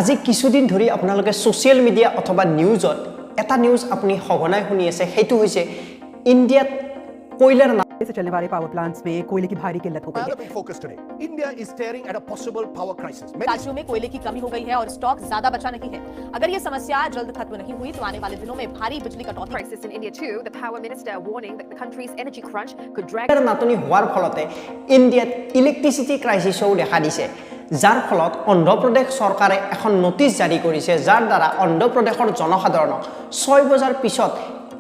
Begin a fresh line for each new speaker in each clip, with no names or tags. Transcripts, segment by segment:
আজি কিছুদিন ধৰি আপোনালোকে ছ'চিয়েল মিডিয়া অথবা নিউজত এটা নিউজ আপুনি সঘনাই শুনি আছে। সেইটো হৈছে ইণ্ডিয়াত কয়লাৰ
से चलने वाले पावर प्लांट्स में कोयले की भारी किल्लत हो गई है।
Another big focus today. India is staring at a possible power crisis. Many
राज्यों में कोयले की कमी हो गई है और स्टॉक ज्यादा बचा नहीं है। अगर ये समस्या जल्द खत्म नहीं हुई, तो आने वाले दिनों में भारी बिजली कटौती
Crisis in India too. The power minister warning that the country's energy crunch could drag
নাটনি হোৱাৰ ফলতে ইণ্ডিয়াত ইলেক্ট্ৰিচিটি ক্ৰাইচিছেও দেখা দিছে, যাৰ ফলত অন্ধ্ৰপ্ৰদেশ চৰকাৰে এখন নটিচ জাৰি কৰিছে, যাৰ দ্বাৰা অন্ধ্ৰপ্ৰদেশৰ জনসাধাৰণক 6 বজাৰ পিছত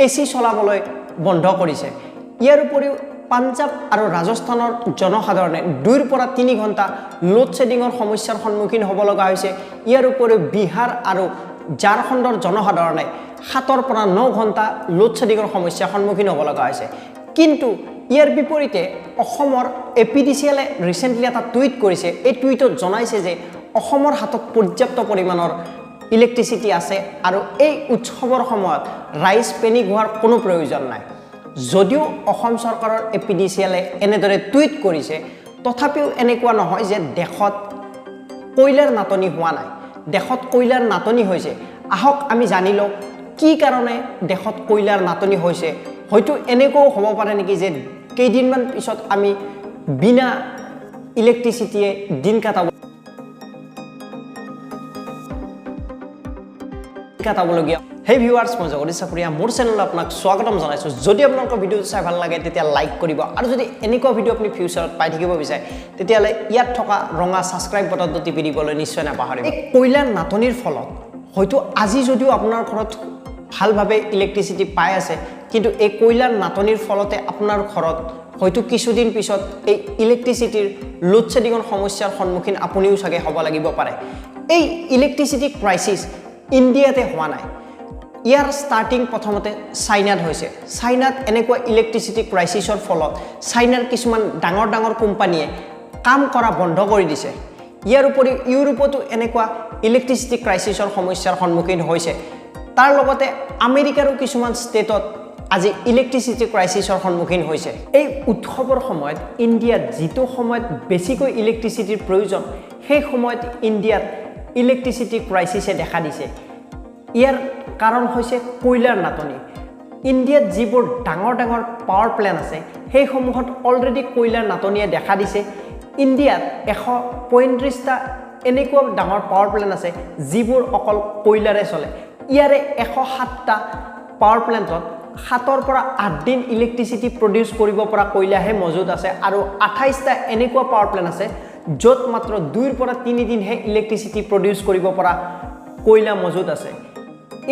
এ চি চলাবলৈ বন্ধ কৰিছে। ইয়াৰ উপৰিও পাঞ্জাৱ আৰু ৰাজস্থানৰ জনসাধাৰণে 2ৰ পৰা 3 ঘণ্টা লোড শ্বেডিঙৰ সমস্যাৰ সন্মুখীন হ'ব লগা হৈছে। ইয়াৰ উপৰিও বিহাৰ আৰু ঝাৰখণ্ডৰ জনসাধাৰণে 7ৰ পৰা 9 ঘণ্টা লোড শ্বেডিঙৰ সমস্যাৰ সন্মুখীন হ'ব লগা হৈছে। কিন্তু ইয়াৰ বিপৰীতে অসমৰ এ পি ডি চি এলে ৰিচেণ্টলি এটা টুইট কৰিছে। এই টুইটত জনাইছে যে অসমৰ হাতত পৰ্যাপ্ত পৰিমাণৰ ইলেক্ট্ৰিচিটি আছে আৰু এই উৎসৱৰ সময়ত ৰাইজ পেনিক হোৱাৰ কোনো প্ৰয়োজন নাই। যদিও অসম চৰকাৰৰ এ পি ডি চি এলে এনেদৰে টুইট কৰিছে, তথাপিও এনেকুৱা নহয় যে দেশত কয়লাৰ নাটনি হোৱা নাই। দেশত কয়লাৰ নাটনি হৈছে। আহক, আমি জানি লওঁ কি কাৰণে দেশত কয়লাৰ নাটনি হৈছে। হয়তো এনেকুৱাও হ'ব পাৰে নেকি যে কেইদিনমান পিছত আমি বিনা ইলেক্ট্ৰিচিটিয়ে দিন কটাবলগীয়া। হেই ভিউৱাৰ্ছ, মই জগদীশ চাকৰিয়া, মোৰ চেনেলত আপোনাক স্বাগতম জনাইছোঁ। যদি আপোনালোকৰ ভিডিঅ'টো চাই ভাল লাগে, তেতিয়া লাইক কৰিব আৰু যদি এনেকুৱা ভিডিঅ' আপুনি ফিউচাৰত পাই থাকিব বিচাৰে, তেতিয়াহ'লে ইয়াত থকা ৰঙা ছাবস্ক্ৰাইব বটনটো টিপি দিবলৈ নিশ্চয় নাপাহৰিব। এই কয়লাৰ নাটনিৰ ফলত হয়তো আজি যদিও আপোনাৰ ঘৰত ভালভাৱে ইলেক্ট্ৰিচিটি পাই আছে, কিন্তু এই কয়লাৰ নাটনিৰ ফলতে আপোনাৰ ঘৰত হয়তো কিছুদিন পিছত এই ইলেক্ট্ৰিচিটিৰ লোড শ্বেডিঙৰ সমস্যাৰ সন্মুখীন আপুনিও চাগে হ'ব লাগিব পাৰে। এই ইলেক্ট্ৰিচিটি ক্ৰাইচিছ ইণ্ডিয়াতে হোৱা নাই। ইয়াৰ ষ্টাৰ্টিং প্ৰথমতে চাইনাত হৈছে। চাইনাত এনেকুৱা ইলেক্ট্ৰিচিটি ক্ৰাইচিছৰ ফলত চাইনাৰ কিছুমান ডাঙৰ ডাঙৰ কোম্পানীয়ে কাম কৰা বন্ধ কৰি দিছে। ইয়াৰ উপৰি ইউৰোপতো এনেকুৱা ইলেক্ট্ৰিচিটি ক্ৰাইচিছৰ সমস্যাৰ সন্মুখীন হৈছে। তাৰ লগতে আমেৰিকাৰো কিছুমান ষ্টেটত আজি ইলেক্ট্ৰিচিটি ক্ৰাইচিছৰ সন্মুখীন হৈছে। এই উৎসৱৰ সময়ত ইণ্ডিয়াত যিটো সময়ত বেছিকৈ ইলেক্ট্ৰিচিটিৰ প্ৰয়োজন, সেই সময়ত ইণ্ডিয়াত ইলেক্ট্ৰিচিটি ক্ৰাইচিছে দেখা দিছে। ইয়াৰ কাৰণ হৈছে কয়লাৰ নাটনি। ইণ্ডিয়াত যিবোৰ ডাঙৰ ডাঙৰ পাৱাৰ প্লেণ্ট আছে, সেইসমূহত অলৰেডি কয়লাৰ নাটনিয়ে দেখা দিছে। ইণ্ডিয়াত 135টা এনেকুৱা ডাঙৰ পাৱাৰ প্লেণ্ট আছে, যিবোৰ অকল কয়লাৰে চলে। ইয়াৰে 107টা পাৱাৰ প্লেণ্টত 7ৰ পৰা 8 দিন ইলেক্ট্ৰিচিটি প্ৰডিউচ কৰিব পৰা কয়লাহে মজুত আছে আৰু 28টা এনেকুৱা পাৱাৰ প্লেণ্ট আছে, য'ত মাত্ৰ 2ৰ পৰা 3 দিনহে ইলেক্ট্ৰিচিটি প্ৰডিউচ কৰিব পৰা কয়লা মজুত আছে।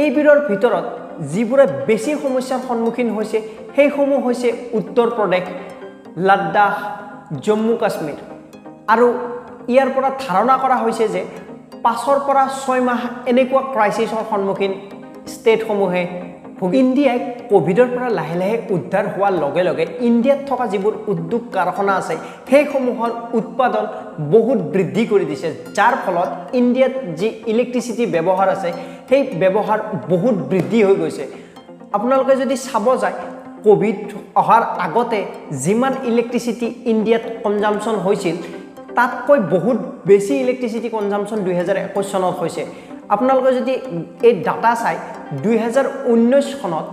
এইবোৰৰ ভিতৰত যিবোৰে বেছি সমস্যাৰ সন্মুখীন হৈছে, সেইসমূহ হৈছে উত্তৰ প্ৰদেশ, লাডাখ, জম্মু কাশ্মীৰ। আৰু ইয়াৰ পৰা ধাৰণা কৰা হৈছে যে 5ৰ পৰা 6 মাহ এনেকুৱা ক্ৰাইচিছৰ সন্মুখীন ষ্টেটসমূহে ভুগি। ইণ্ডিয়াই ক'ভিডৰ পৰা লাহে লাহে উদ্ধাৰ হোৱাৰ লগে লগে ইণ্ডিয়াত থকা যিবোৰ উদ্যোগ কাৰখানা আছে, সেইসমূহৰ উৎপাদন বহুত বৃদ্ধি কৰি দিছে, যাৰ ফলত ইণ্ডিয়াত যি ইলেক্ট্ৰিচিটি ব্যৱহাৰ আছে, সেই ব্যৱহাৰ বহুত বৃদ্ধি হৈ গৈছে। আপোনালোকে যদি চাব যায়, ক'ভিড অহাৰ আগতে যিমান ইলেক্ট্ৰিচিটি ইণ্ডিয়াত কনজামশ্যন হৈছিল, তাতকৈ বহুত বেছি ইলেক্ট্ৰিচিটি কনজামশ্যন 2021 চনত হৈছে। আপোনালোকে যদি এই ডাটা চাই, 2019 চনত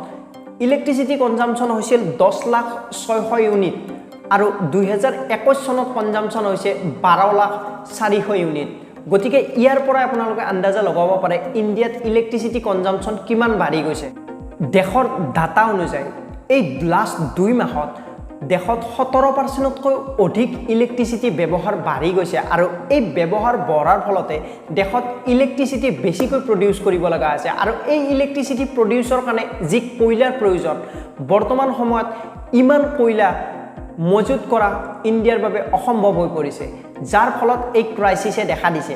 ইলেক্ট্ৰিচিটি কনজামশ্যন হৈছিল 10 লাখ 600 ইউনিট আৰু 2021 চনত কনজামশ্যন হৈছে 12 লাখ 400 ইউনিট। গতিকে ইয়াৰ পৰাই আপোনালোকে আন্দাজা লগাব পাৰে ইণ্ডিয়াত ইলেক্ট্ৰিচিটি কনজামশ্যন কিমান বাঢ়ি গৈছে। দেশৰ ডাটা অনুযায়ী এই লাষ্ট 2 মাহত দেশত 17%তকৈ অধিক ইলেক্ট্ৰিচিটি ব্যৱহাৰ বাঢ়ি গৈছে আৰু এই ব্যৱহাৰ বঢ়াৰ ফলতে দেশত ইলেক্ট্ৰিচিটি বেছিকৈ প্ৰডিউচ কৰিব লগা হৈছে। আৰু এই ইলেক্ট্ৰিচিটি প্ৰডিউচৰ কাৰণে যি কয়লাৰ প্ৰয়োজন, বৰ্তমান সময়ত ইমান কয়লা মজুত কৰা ইণ্ডিয়াৰ বাবে অসম্ভৱ হৈ পৰিছে, যাৰ ফলত এই ক্ৰাইচিছে দেখা দিছে।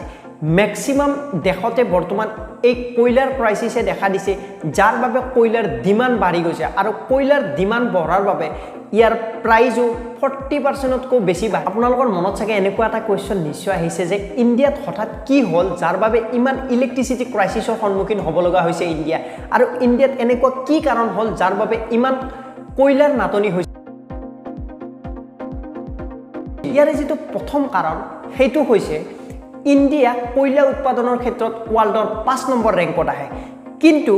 মেক্সিমাম দেশতে বৰ্তমান এই কয়লাৰ ক্ৰাইচিছে দেখা দিছে, যাৰ বাবে কয়লাৰ ডিমাণ্ড বাঢ়ি গৈছে আৰু কয়লাৰ ডিমাণ্ড বঢ়াৰ বাবে ইয়াৰ প্ৰাইজো 40%তকৈ বেছি বাঢ়ে। আপোনালোকৰ মনত চাগে এনেকুৱা এটা কুৱেশ্যন নিশ্চয় আহিছে যে ইণ্ডিয়াত হঠাৎ কি হ'ল, যাৰ বাবে ইমান ইলেক্ট্ৰিচিটি ক্ৰাইচিছৰ সন্মুখীন হ'ব লগা হৈছে ইণ্ডিয়া, আৰু ইণ্ডিয়াত এনেকুৱা কি কাৰণ হ'ল, যাৰ বাবে ইমান কয়লাৰ নাটনি হৈছে? ইয়াৰে যিটো প্ৰথম কাৰণ, সেইটো হৈছে ইণ্ডিয়া কয়লা উৎপাদনৰ ক্ষেত্ৰত ৱৰ্ল্ডৰ 5 নম্বৰ ৰেংকত আহে, কিন্তু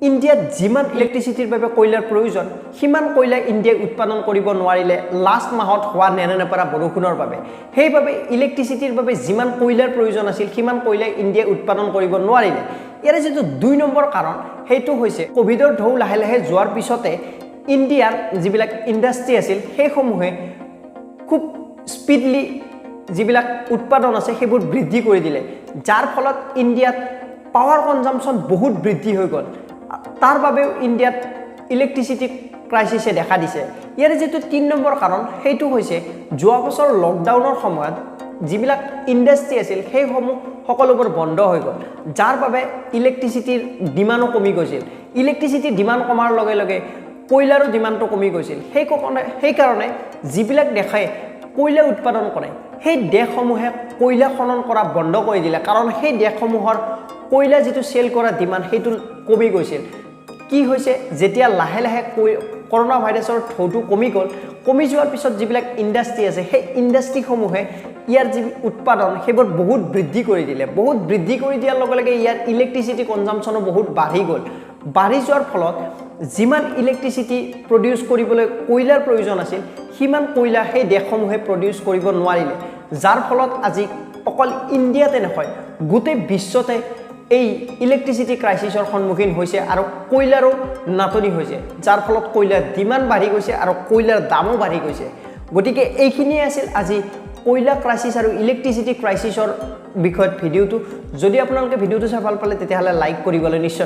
ইণ্ডিয়াত যিমান ইলেক্ট্ৰিচিটিৰ বাবে কয়লাৰ প্ৰয়োজন সিমান কয়লা ইণ্ডিয়াই উৎপাদন কৰিব নোৱাৰিলে লাষ্ট মাহত হোৱা নেৰানেপেৰা বৰষুণৰ বাবে। সেইবাবে ইলেক্ট্ৰিচিটিৰ বাবে যিমান কয়লাৰ প্ৰয়োজন আছিল সিমান কয়লা ইণ্ডিয়াই উৎপাদন কৰিব নোৱাৰিলে। ইয়াৰে যিটো 2 নম্বৰ কাৰণ সেইটো হৈছে ক'ভিডৰ ঢৌ লাহে লাহে যোৱাৰ পিছতে ইণ্ডিয়াৰ যিবিলাক ইণ্ডাষ্ট্ৰী আছিল সেইসমূহে খুব স্পীডলি যিবিলাক উৎপাদন আছে সেইবোৰ বৃদ্ধি কৰি দিলে, যাৰ ফলত ইণ্ডিয়াত পাৱাৰ কনজামশ্যন বহুত বৃদ্ধি হৈ গ'ল। তাৰ বাবেও ইণ্ডিয়াত ইলেক্ট্ৰিচিটি ক্ৰাইচিছে দেখা দিছে। ইয়াৰে যিটো 3 নম্বৰ কাৰণ সেইটো হৈছে যোৱা বছৰ লকডাউনৰ সময়ত যিবিলাক ইণ্ডাষ্ট্ৰী আছিল সেইসমূহ সকলোবোৰ বন্ধ হৈ গ'ল, যাৰ বাবে ইলেক্ট্ৰিচিটিৰ ডিমাণ্ডো কমি গৈছিল। ইলেক্ট্ৰিচিটিৰ ডিমাণ্ড কমাৰ লগে লগে কয়লাৰো ডিমাণ্ডটো কমি গৈছিল। সেইকাৰণে যিবিলাক দেশে কয়লা উৎপাদন কৰে সেই দেশসমূহে কয়লা খনন কৰা বন্ধ কৰি দিলে, কাৰণ সেই দেশসমূহৰ কয়লা যিটো চেল কৰা ডিমাণ্ড সেইটো কমি গৈছিল। কি হৈছে, যেতিয়া লাহে লাহে কৰোণা ভাইৰাছৰ ঢৌটো কমি গ'ল, কমি যোৱাৰ পিছত যিবিলাক ইণ্ডাষ্ট্ৰী আছে সেই ইণ্ডাষ্ট্ৰীসমূহে ইয়াৰ যি উৎপাদন সেইবোৰ বহুত বৃদ্ধি কৰি দিলে। বহুত বৃদ্ধি কৰি দিয়াৰ লগে লগে ইয়াৰ ইলেক্ট্ৰিচিটি কনজামশ্যনো বহুত বাঢ়ি গ'ল। বাঢ়ি যোৱাৰ ফলত যিমান ইলেক্ট্ৰিচিটি প্ৰডিউচ কৰিবলৈ কয়লাৰ প্ৰয়োজন আছিল সিমান কয়লা সেই দেশসমূহে প্ৰডিউচ কৰিব নোৱাৰিলে, যাৰ ফলত আজি অকল ইণ্ডিয়াতে নহয় গোটেই বিশ্বতে এই ইলেক্ট্ৰিচিটি ক্ৰাইচিছৰ সন্মুখীন হৈছে আৰু কয়লাৰো নাটনি হৈছে, যাৰ ফলত কয়লাৰ ডিমাণ্ড বাঢ়ি গৈছে আৰু কয়লাৰ দামো বাঢ়ি গৈছে। গতিকে এইখিনিয়ে আছিল আজি কয়লা ক্ৰাইচিছ আৰু ইলেক্ট্ৰিচিটি ক্ৰাইচিছৰ বিষয়ত ভিডিঅ'টো। যদি আপোনালোকে ভিডিঅ'টো চাই ভাল পালে তেতিয়াহ'লে লাইক কৰিবলৈ নিশ্চয়